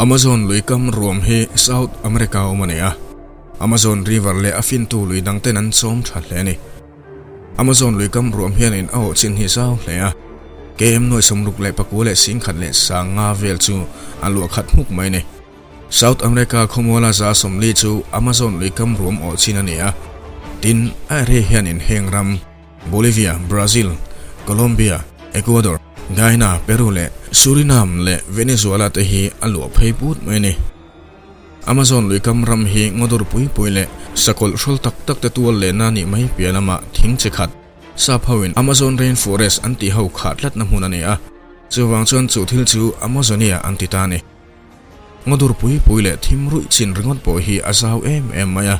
Amazon lui kam ruam hi South America awm a ni a, Amazon River leh a fintu lui dang ten an chawm tha hle a ni. Amazon lui kam ruam hianin a awh chin hi zau hle a, KM nuai sawmruk leh pakua leh singkhat leh sanga vel chu a luah khat hmuk mai a ni. South America khawmuala 40 chu Amazon lui kam ruam awh chin a ni a, tin, a area hianin heng ram, Bolivia, Brazil, Colombia, Ecuador, Guyana, Peru leh Suriname leh Venezuela te hi a luah phei put mai a ni. Amazon lui kam ram hi ngawdur pui pui leh sakawlh hrawl tak tak te tual lehna nih mai piah lamah thing chi khat, sap hoin Amazon Rainforest an tih ho khah tlatna hmun a ni a, chuvang chuan chu thil chu Amazonia an ti ta a ni. Ngawdur pui pui leh thim ruih chin ringawt pawh hi a zau em em mai a,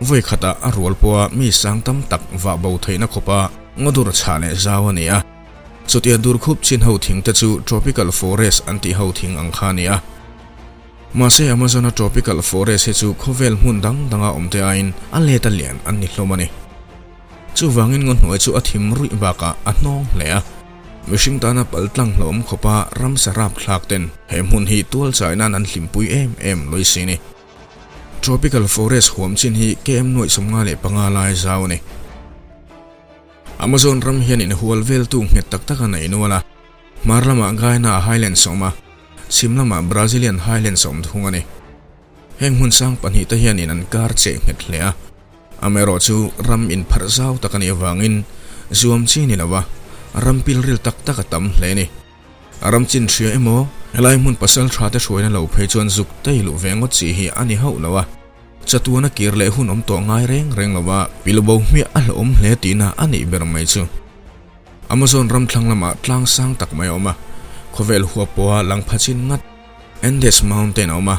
vawi khatah a rual pawha mi sang tam tak vah bo theihna khawpa ngawdur chhah leh zau a ni a. Chutia dur khup chin ho thing te chu tropical forest an tih ho thing ang kha a ni a. Mahse Amazon-a tropical forest hi chu khawvel hmun dang danga awm te aiin a let a lian an ni hlawm a ni. Chuvangin ngaw hnuai chu a thim ruih bakah a hnawng hle a. Mihring tana pal tlang hlawm khawpa ramsa rap thlak ten he hmun hi tual chai nan an hlimpui em em lawih si ni. Tropical forest huam chin hi KM nuaih 55 lai zau a ni. Amazon ram hian inhual veltu nghet tak tak a nei nual a, hmar lamah Guyana Highlands a awm a, chhim lamah Brazilian Highlands a awm thung a ni. Heng hmun sang pahnih te hianin an kar cheh nghet hle a, amaherawhchu ram inpharh zau tak a nih avangin zuam chi ni lova ram pilril tak tak a tam hle a ni. A ram chin hria emaw, helai hmun pasal tha te hruaina lo phei chuan zuk tei luh ve ngawt chi hi a ni hauh lo a, chatuana kir leh hun awm tawh ngai reng reng lova pilubo hmiah a hlauhawm hle tihna a nih ber mai chu. Amazon ram thlang lamah tlang sang tak mai a awm a, khawvel huap pawha lang pha chin ngat. Andes Mountain a awm a,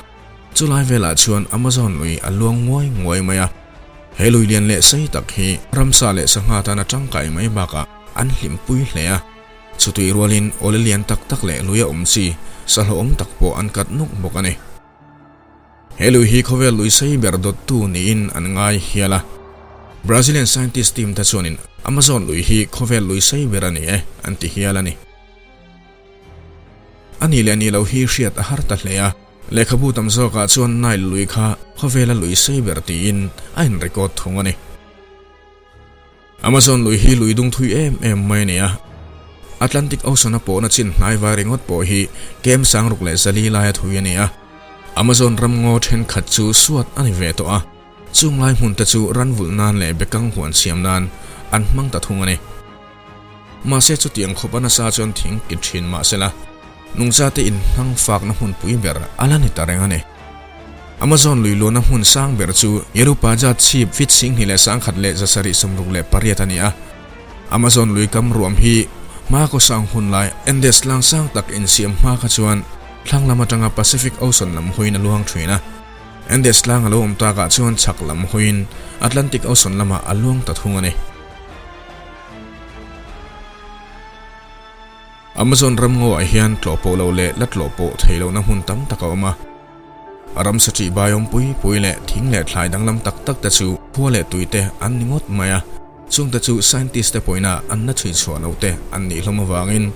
chulai velah chuan Amazon lui a luang nguai nguai mai a. He lui lian leh sei tak hi ramsa leh sangha tan a tangkai mai bakah an hlimpui hle a. Chutui rualin awle lian tak tak leh lui a awm chi sahlawhawm tak pawh an kat nuk bawk a ni. He lui hi khawvel lui sei ber dawttu niin an ngai hial a. Brazilian scientist team te chuanin Amazon lui hi khawvel lui sei ber a ni e an ti hial a ni. A ni leh ni lo hi hriat a har ta hle a, lehkhabu tam zawkah chuan Nile lui kha khawvela lui sei ber tiin a in record thung a ni. Amazon lui hi lui dung thui em em mai a ni a, Atlantic Ocean a pawhna chin hnai vai ringawt pawh hi kem 64 laia thui a ni a. Amazon ramngaw thenkhat chu suat a ni ve tawh a, chung lai hmun te chu ranvulh nan leh bekang huan siam nan an hmang ta thung a ni. Mahse chutiang khawp a nasa chuan thing kit thin mahsela nungchate inhnang fakna hmunpui ber a la ni ta reng a ni. Amazon lui luahna hmun sang ber chu Yerupaja chhip fit 2168 a ni a. Amazon lui kam ruam hi hma kaw sang hun lai Andes tlang sang tak insiam hma kha chuan thlang lam atanga Pacific Ocean lam hawiin a luang thin a. Andes tlang a lo awm takah chuan chhak lam hawiin Atlantic Ocean lamah a luang ta thung a ni. Amazon ramngaw ah hian tlawh pawh lo leh la tlawh pawh theih lohna hmun tam tak a awm a. A ram saṭih baiawm pui pui leh thing leh thlai danglam tak tak te chu khua leh tui te an ni ngawt mai a. Chung te chu scientist te pawhina an la chhui chhuah lo te an nih hlawm avangin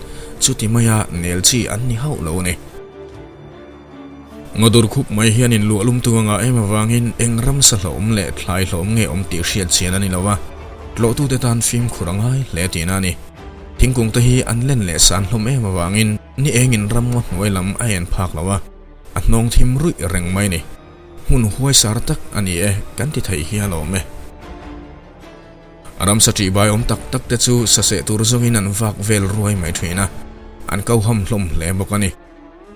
chuti maia nel chi an ni hauh lo a ni. Ngawdur khup mai hian in luah lum tu a ngah em avangin eng ramsa hlauhawm leh thlai hlauhawm nge awm tih hriat chian a ni lo a, tlawhtute tan fimkhur a ngai hle tihna a ni. Thingkung te hi an len leh san hlawm em avangin ni engin ram ngaw hnuai lam a en phak lo a, a hnawng thim ruih reng mai ni. Hmun huaisar tak a ni e kan ti thei hi a lawm e. Ramsa ṭihbai awm tak tak te chu saseh tur zawngin an vak vel ruai mai ṭhin a, an koham hlawm hle bawk a ni.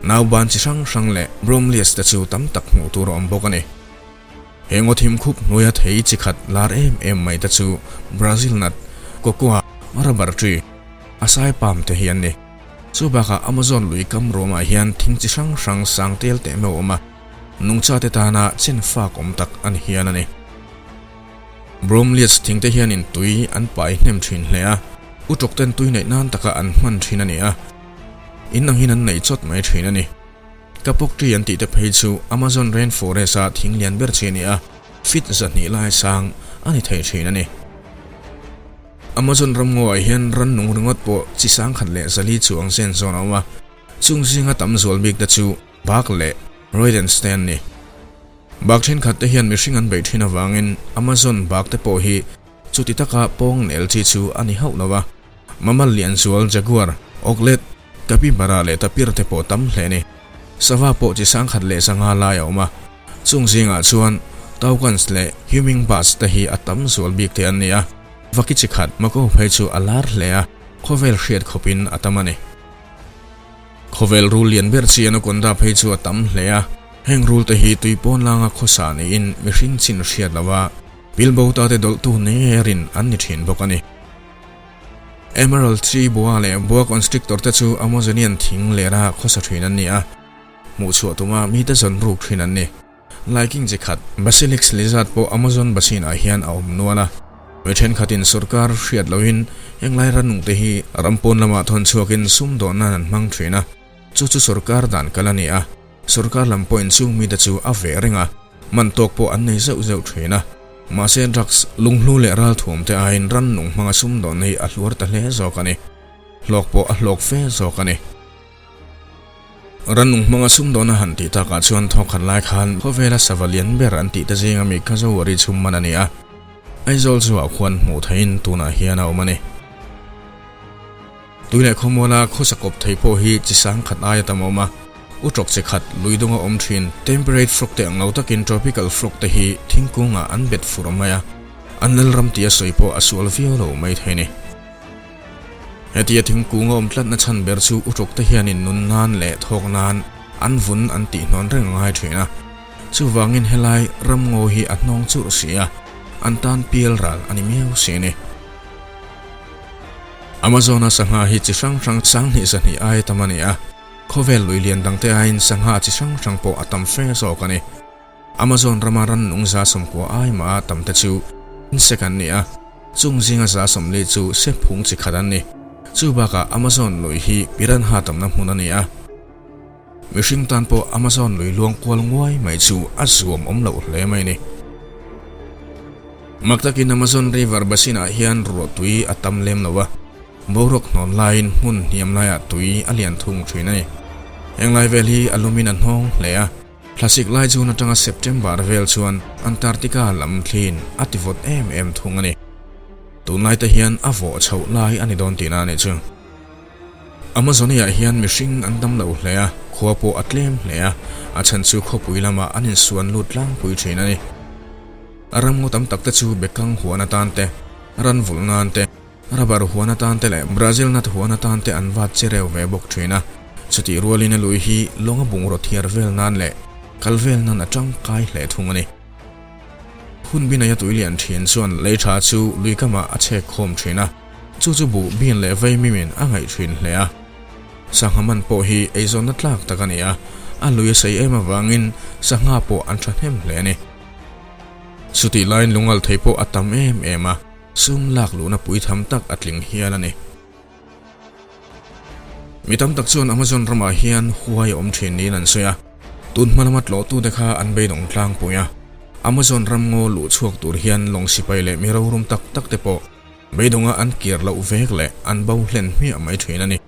Nauban chi hrang hrang leh bromeliads te chu tam tak hmuh tur a awm bawk a ni. He ngaw thim khup hnuaia thei chi khat lar em em mai te chu Brazil nut, cocoa, rubber tree, acai palm te hi an ni. Chu bakah Amazon lui kam ruamah hian thing chi hrang hrang sang tel teh meuh a awm a, nungcha te tana chen fak awm tak a ni hian a ni. Bromeliads thing te hianin tui an pai hnem thin hle a, utawk ten tui neih nan taka an hman thin a ni a. In ang hian an nei chawt mai thin a ni. Kapok tree an tih te phei chu Amazon rainforest a thing lian ber chi a ni a, feet 200 lai sang a ni thei thin a ni. Amazon ramngaw ah hian rannung ringawt pawh chi 1104 chuang zen zawn a awm a, chung zinga tam zual bik te chu bak leh. Rodents te an ni. Bak thenkhat te hian mihring an beih thin avangin Amazon bak te pawh hi chuti taka pawng nel chi chu a ni hauh lo a. Mammal lian zual jaguar, auklet, capybara leh tapir te pawh tam hle a ni. Sava pawh chi sangkhat leh sangha lai a awm a. Chung zingah chuan toucans leh hummingbirds te hi a tam zual bik te an ni a. Vaki chi khat Mako phei chu a lar hle a, khawvel hriat khawpin a tam a ni. Khawvel rul lian ber chi anaconda phei chu a tam hle a, heng rul te hi tui pawn langa khawsa niin mihring chin hriat lo a, pilbo ta te dawlhtu nei erin an ni thin bawk a ni. Emerald tree boa leh boa constrictor te chu Amazonian thing lera khawsa thin an ni a, hmuhchhuah tuma mite zawn ruk thin an ni. Laiking chi khat, Basilisk lizard pawh Amazon basin ah hian a awm nual a. Mi thenkhatin sorkar hriat lohin henglai rannung te hi ram pawn lamah thawn chhuakin sum dawn nan an hmang thin a, chu chu sorkar dan kal a ni a. Sorkar lam pawhin chung mite chu a veh reng a, man tawk pawh an nei zeuh zeuh thin a. Mahse drugs, lunghlu leh ralthuam te aiin rannung hmanga sum dawn hi a hluar ta hle zawk a ni. Hlawk pawh a hlawk fe zawk a ni. Rannung hmanga sumdawn a han tih takah chuan thawkhat lai khan khawvela sava lian ber an tih te zinga mi Kazawari chhum man a ni a, Aizawl chu ah khuan hmuh theihin tunah hian a awm a ni. Tui leh khawmuala khawsa kawp thei pawh hi chi sang khat aia tam a awm a, utrawk chi khat lui dunga awm thin temperate frog te ang lo takin tropical frog te hi thingkungah an bet fur mai a, an lalram tia sawi pawh a sual viau lo mai thei a ni. Hetia thingkung a awm tlatna chhan ber chu utrawk te hianin nun nan leh thawk nan an vun an tih hnawn reng a ngai thin a. Chuvangin helai ramngaw hi a hnawng churh si a, an tan pial ral a ni miau si a ni. Amazon-a sangha hi chi hrang hrang sanghnih zahnih ai tam a ni a, khawvel lui lian dangte aiin sangha chi hrang hrang pawh a tam fe zawk a ni. Amazon rama rannung 90 ai mah a tamte chu insect an ni a, chung zinga 40 chu sephung chi khat an ni. Chu bakah Amazon lui hi piranha tamna hmun a ni a, mihring tan pawh Amazon lui luang kual nguai mai chu a zuam awm loh hle mai a ni. Mak takin Amazon River basin ah hian ruah tui a tam lem lo a, boruak hnawn laiin hmun hniam laiah tui a lian thung thin a ni. Heng lai vel hi a lumin a hnawng hle a. Thlasik lai June atanga September vel chuan Antarctica lam thliin a ti vawt em em thung a ni. Tunlai te hian a vawh chhoh lai a ni dawn tihna a nih chu. Amazonia hian mihring an dam lo hle a, khua pawh a tlem hle a, a chhan chu khawpui lamah an insuan lut tlangpui thin a ni. Ramngaw tam tak te chu bekang huan atan te, ran vulh nan te, Rubber huan atan te leh Brazil nut huan atan te an vat che reu ve bawk thin a, chutih rualin a lui hi lawnga bungraw thiar vel nan leh kal vel nan a tangkai hle thung a ni. Hun binaia tui lian thin chuan lei tha chu lui kamah a chhek khawm thin a, chu chu buh bin leh veimin a ngaih thin hle a. Sangha man pawh hi eizawnna tlak tak a ni a, a lui a sei em avangin sangha pawh an thahnem hle a ni. Chutih laiin lungal thei pawh a tam em em a. Sum lak luhna pui tham tak a tling hial a ni. Mi tam tak chuan Amazon ramah hian huai a awm thin niin an sawi a, tun hma lama tlawhtute kha an beidawng tlangpui a. Amazon ram ngaw luh chhuak tur hian lawng sipai leh mi rorum tak tak te pawh beidawnga an kir loh vek leh an bo hlen hmiah mai thin a ni.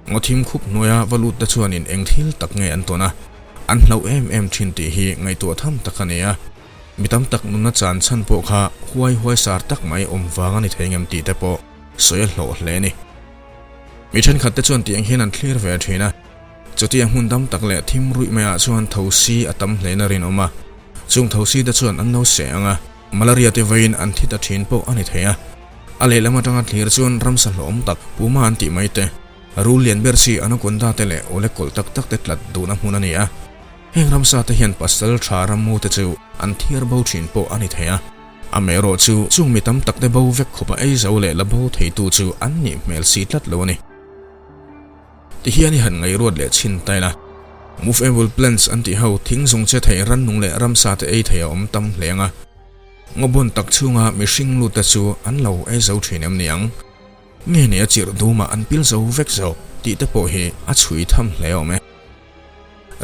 Ngaw thim khup hnuaia va lut te chuanin eng thil tak nge an tawn a, an hlauh em em thin tih hi ngaihtuah tham tak a ni a. Mi tam tak nunna chan chhan pawh kha huai huai sar tak mai awm vang a ni thei ngem tih te pawh sawi a hlawh hle a ni. Mi thenkhat te chuan tiang hian an thlir ve thin a, chutia hmun dam tak leh thim ruih maiah chuan thosi a tam hlein a rinawm a, chung thosi te chuan an lo seh ang a, malaria te vawiin an thi ta thin pawh a ni thei a. A lehlam atanga thlir chuan ramsa hlawhawm tak puma an tih mai te, rul lian ber chi anaconda te leh awle kawlh tak tak te tlat duhna hmun a ni a. Heng ramsa te hian pasal tha rammu te chu an thiar bo thin pawh a ni thei a, amaherawh chu chung mi tam tak te bo vek khawpa ei zo leh la bo theitu chu an nih hmel si tlat lo a ni. Tihian i han ngaihruat leh chhin ta ila, Movable plants an tih ho thing zung che thei rannung leh ramsa te ei thei a awm tam hle ang a, ngawbun tak chhunga mihring lut te chu an lo ei zo thin em ni ang? Nge ni a chirh dumah an pil zo vek zawk tih te pawh hi a chhui tham hle awm e.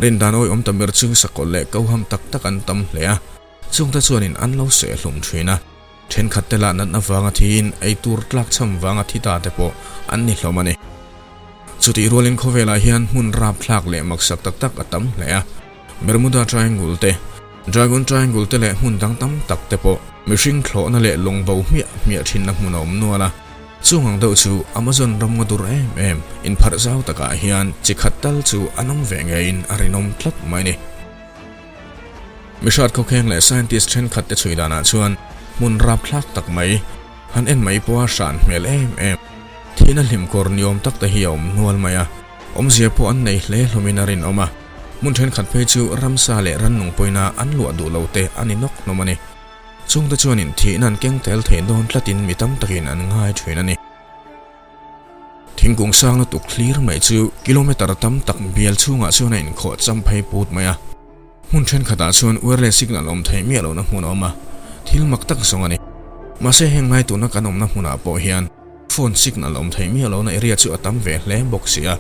Rindan awihawm ta ber chu sakawlh leh koham tak tak an tam hle a, chungte chuanin an lo seh hlum thin a. Thenkhat te lah natna vanga thiin ei tur tlakchham vanga thi ta te pawh an ni hlawm a ni. Chutih rualin khawvelah hian hmun rapthlak leh maksak tak tak a tam hle a. Bermuda Triangle te, Dragon Triangle te leh hmun dang tam tak te pawh mihring thlawhna leh lawng bo hmiah hmiah thinna hmun a awm nual a. Chung ang deuh chu Amazon ram nga dur em em inpharh zau takah hian chi khat tal chu an awm ve ngeiin a rinawm tlat mai ni. Mihrat khawkheng leh scientist thenkhat te chhui danah chuan hmun rapthlak tak mai, han en mai pawha hran hmel em em, thihna hlimkawr ni awm tak te hi a awm nual mai a, awmzia pawh an nei hle hlawmin a rinawm a, hmun thenkhat phei chu ramsa leh rannung pawina an luah duh lo te a ni nawk hlawm a ni. Chungte chuanin thihna an keng tel thei dawn tlatin mi tam takin an ngai thin a ni. Thingkung sang lutuk thlir mai chu kilometer tam tak bial chhungah chuan a inkhawh cham phei put mai a. Hmun thenkhatah chuan wireless signal awm theih miah lohna hmun a awm a, thil mak tak zawng a ni. Mahse heng lai tuna kan awmna hmunah pawh hian phone signal awm theih miah lohna area chu a tam ve hle bawk si a,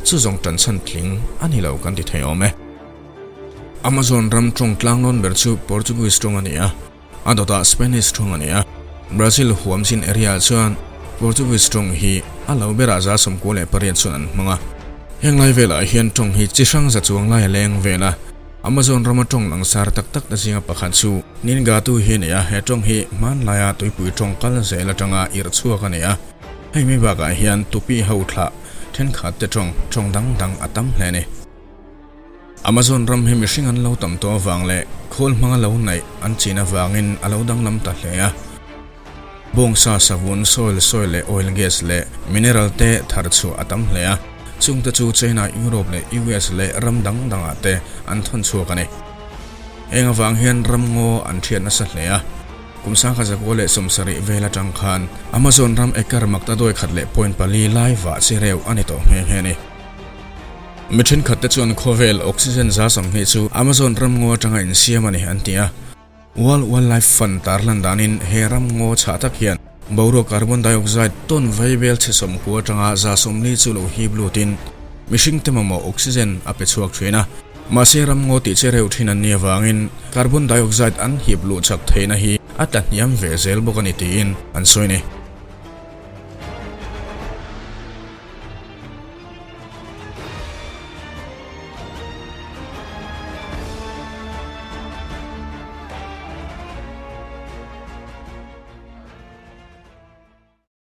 chu zawng tanchhan tling a ni lo kan ti thei awm e. Amazon ram tawng tlanglawn ber chu Portuguese tawng a ni a, a dawtah Spanish tawng a ni a. Brazil huamchin area-ah chuan Portuguese tawng hi a lo berah 98 chuan an hmang a. Heng lai velah hian tawng hi chi hrang za chuang lai a leng vel a. Amazon rama tawng langsar tak tak te zinga pakhat chu Ningatu hi a ni a, he tawng hi hmanlaia tuipui tawng kal zel atanga irh chhuak a ni a. Hei mi bakah hian tupi ho thlah thenkhat te tawng, tawng dang dang a tam hle a ni. Amazon ram hi mihring an lo tam tawh avang leh khawl hmanga lo naih an chin avangin a lo danglam ta hle a. Bawngsa, savun, soil, soil leh oil, gas leh mineral te thar chhuah a tam hle a, chungte chu China, Europe leh US leh ram dang dangah te an thawn chhuak a ni. Heng avang hian ram ngaw an thiat nasa hle a. Kum 1970 vel atang khan Amazon ram acre makta dawi khat leh point pali lai vah chi reuh a ni tawh nghe nghe a ni. Mi thenkhat te chuan khawvel oxygen 20% chu Amazon ramngaw atanga insiam a ni an ti a. World Wildlife Fund tarlan danin he ramngaw chhah tak hian boruak carbon dioxide ton vaibel chhe 90 atanga 40 chu lo hip lutin mihring te mamawh oxygen a pe chhuak thin a. Mahse ramngaw tih che reuh thin an nih avangin carbon dioxide an hip luh chak theihna hi a tla hniam ve zel bawk a ni tiin an sawi a ni.